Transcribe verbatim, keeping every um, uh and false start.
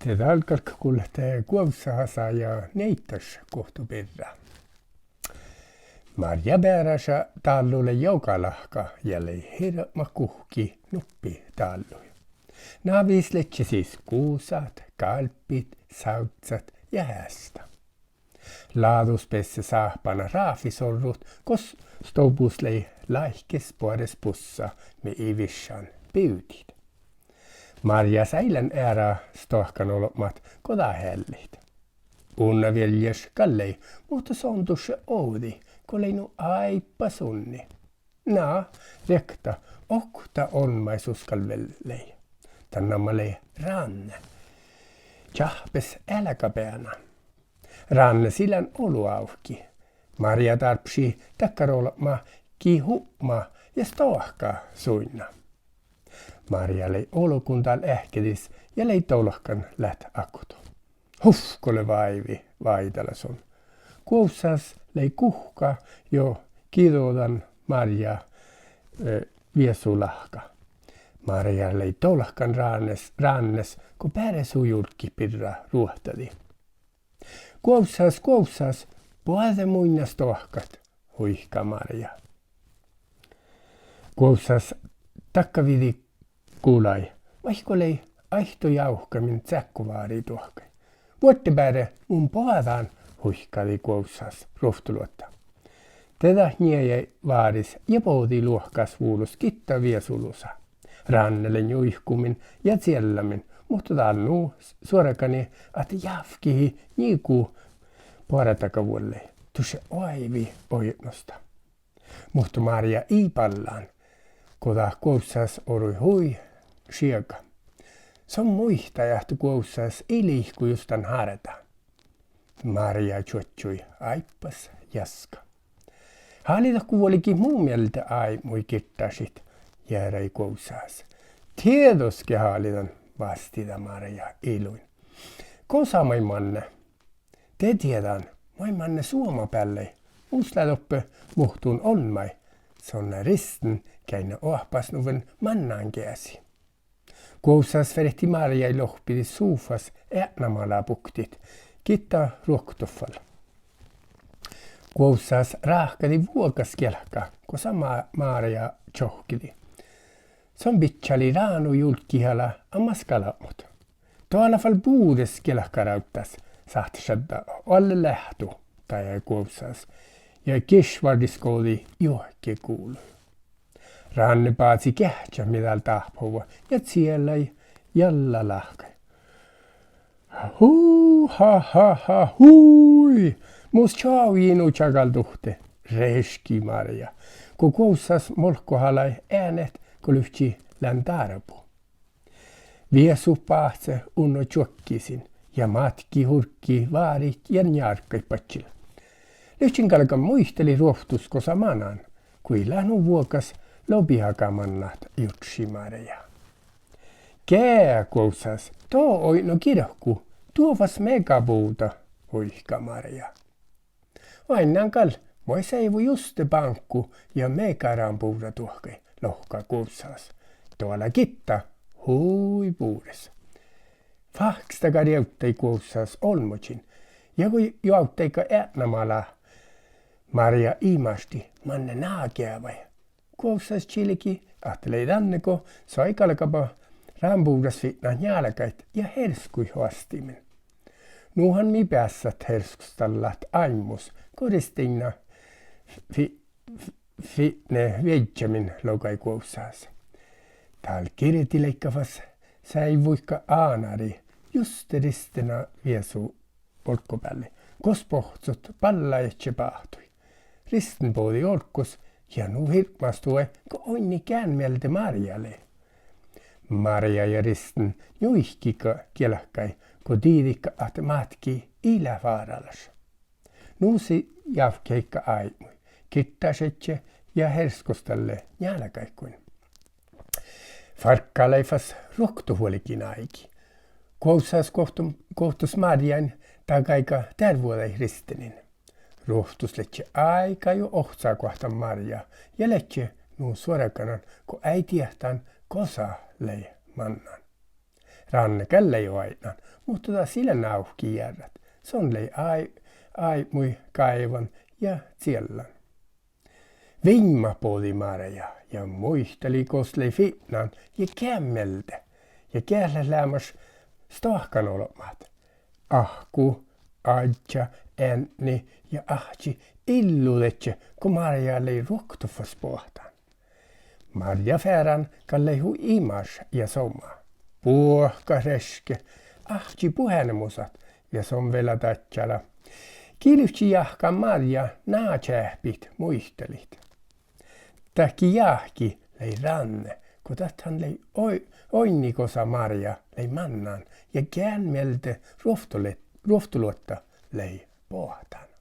De dál galggat gullat Guovssahasa ja Nieiddaš guokte birra. Marjá bearaša dállu lei joga láhka ja lei hirbmat guhkki nuppi dállui. Navis ledje sis gusat, gálbbiid, sávzzat ja heasta. Ládus besse sáhpánat ráfisorrut, gos stobus lei láikes boares bussa mii viššan bivdit. Marjás eai lean eará stoahkanolbmát go dat eallit. Unna vielljaš gal lei, muhto son dušše ođđi go lei nu áibbas unni. Na, riekta, okta olmmái sus gal vel lei. Dan namma lei Ránne. Čáhppes ealgabeana. Ránne sii lean olu ávki. Marjá dárbbašii dakkár olbmá gii hupma ja stoahka suinna. Marjá lei olgun dál eahkedis ja lei dolkan leat ákkuhit. Huvkko lea váivi, váidala son. Guovssahas lei guhká juo giđodan Marjá, eh, viesu láhka. Marjá lei dolkan Ránnes, Ránnes go beare su julggiid birra ruohtadii. Guovssahas, Guovssahas, boađe munnje stoahkat, huiká Marjá. Guovssahas dakkaviđe gulai, vaikko lei aiddo jávkamin ceakkovárii doahkkái. Vuodde beare mun boađán, huikadii Guovssahas ruovttoluotta. De dat njealjái váris ja bođii luohkás vulos gitta viesu lusa. Ránne lei njuikumin ja ciellamin, muhto dál nu suorganii ahte jávkkihii njigu boardaga vuollái. Dušše oaivvi oidnosta. Muhto Marjá ii ballán, go dat Guovssahas orui hui šiega. Son muittái ahte Guovssahas ii liiko jus dan hárdá. Marjá čuoččui áibbas jaska. Hálidatgo vuolgit mu mielde áibmui, girdášit? jearai Guovssahas. Dieđusge hálidan, vástida Marjá iluin. Gosa maid manne? De dieđán, maid manne Suomabeallái. Mus lea doppe muhtun olmmái. Son lea Risten geainna oahpásnuvven mannángeasi. Guovssahas fertii Marjái lohpidit sofas eatnamala buktit gitta ruoktot fal. Guovssahas ráhkadii vuogas gealkká, gosa Ma-, Marjá čohkkidii. Son bidjalii ránu julggiid ala ammas galbmot. Doalá fal bures gealkkárávddás, sáhttá šaddá oalle leahtu, dajai Guovssahas ja gišvárdisgođii juohke guvlui. Ránne bázii geahččat mii dál dáhpáhuvvá ja cielai jalla láhkai. Hu, ha, ha, ha, hui! Mus čoavjji nu čagalduhte, reškii Marjá, go Guovssahas molkkohalai eanet go livččii lean dárbu. Viesut báhce unno čuokkisiin ja mátki hurggii váriid ja njárggaid badjel. Livččen galgan muitalit ruovttus gosa manán, go ii leat nu vuogas lobihaga mannat, jurddašii Marjá. Geat, Guovssahas, do oidno girku, duo fas megabuvda, huiká Marjá. Oainnán gal, moai seivvo juste bánku ja megarán buvra doahkkái, lohká Guovssahas. Doalá gitta, hui bures. Fáhkkestaga rievddai Guovssahas olmmožiin ja go joavddaga eatnamala, Marjá imaštii, manne ná geavai. Guovssahas čilgii ahte lei danne go soai galgaba ránbuvrras fitnat njálgáid ja herskuid oastimin. Nu han mii beassat herskostallat áimmus go Ristinna fi-, fi-, fitne viežžamin, logai Guovssahas. Dál girdileigga fas seaivvuiga ánarii juste Ristinna viesu olggobeallái, gos bohccot ballajedje báhtui. Risten bođii olggos ja nu hirbmastuvai go oinnii gean mielde Marjá lei. Marjá ja Risten njuikiiga gealkkái go diđiiga ahte mátki ii leat váralaš. Nu sii jávkeheiga áibmui, girdášedje ja herskostallii njálgáiguin. Farggalii fas ruoktot vuolgin áigi. Guovssahas guovt-, guovttos Marjáin dagáiga dearvvuođaid Ristinin. Ruovttus ledje áigá juo ohcagoahtán Marjá ja ledje nu suorganan go eai diehtán gosa lei mannán. Ranne gal lei oaidnán, muhto das ii lean ávki jearrat. Son lei áib-, áibmui gáivan ja ciellan. Viimmat bođii Márjá ja muitalii gos lei fitnan ja gean mielde. Ja geat leat leamaš stoahkanolbmát. Áhkku, áddjá, eadni ja áhčči illudedje go Márjá lei ruoktot fas boahtán. Márjá fearán gal lei hui imaš ja somá. Buohkat reške, áhčči buoremusat ja son vel dadjala. Gii livččii jahkán Márjá ná čeahpit muitalit? Dat gii jáhki lei Ranne, go dat han lei oidni gosa Márjá lei mannan ja gean mielde ruovttolu-, ruovttoluotta lei boahtán.